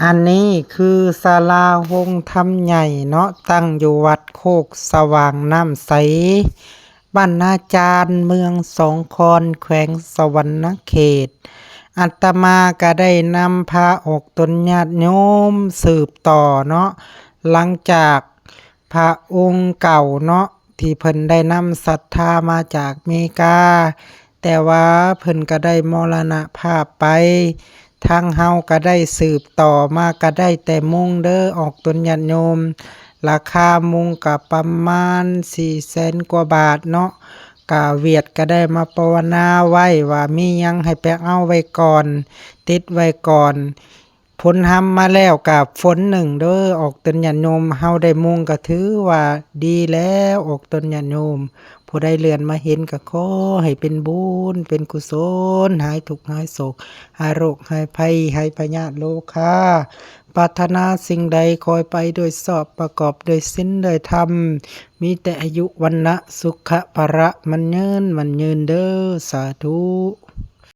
ອັນນີ້ຄືສາລາໂຮງທຳໃຫຍ່ເນາະ ຕັ້ງຢູ່ວັດໂຄກສະຫວ່າງນ້ຳໃສ ບ້ານນາຈານ ເມືອງສອງຄອນ ແຂວງສະຫວັນນະເຂດ. ອາດຕະມາກໍໄດ້ນຳພາອອກຕົນຍາດໂຍມສືບຕໍ່ເນາະ ຫຼັງຈາກພະອົງເກົ່າເນາະ ທີ່ເພິ່ນໄດ້ນຳສັດທາມາຈາກເມກາ ແຕ່ວ່າເພິ່ນກໍໄດ້ມໍລະນະພາບໄປ. ທາງເຮົາກໍໄດ້ສືບຕໍ່ມາ ກໍໄດ້ແຕ່ມຸງເດີ ອອກຕົນຍາດໂຍມ. ລາຄາມຸງກໍປະມານສີ່ແສນກວ່າບາດເນາະ. ກະວຽດກໍໄດ້ມາປາວະນາໄວ້ວ່າ ມີຫຍັງໃຫ້ໄປເອົາໄວ້ກ່ອນ ຕິດໄວ້ກ່ອນ. ຝົນຮຳມາແລ້ວກະຝົນໜຶ່ງເດີ ອອກຕົນຍາດໂຍມ ເຮົາໄດ້ມຸງກໍຖືວ່າດີແລ້ວ ອອກຕົນຍາດໂຍມ. ຜູ້ໃດເລື່ອນມາເຫັນກໍຂໍໃຫ້ເປັນບຸນເປັນກຸສົນ ຫາຍທຸກຫາຍໂສກ ຫາຍໂລກຫາຍໄພ ຫາຍພະຍາດໂລຄາ. ປາດຖະໜາສິ່ງໃດຂໍໃຫ້ໄປດ້ວຍຊອບ ປະກອບດ້ວຍສິນດ້ວຍທຳ ມີແຕ່ອາຍຸວັນນະສຸຂະພະລະ ໝັ້ນຍືນໝັ້ນຍືນເດີ ສາທຸ.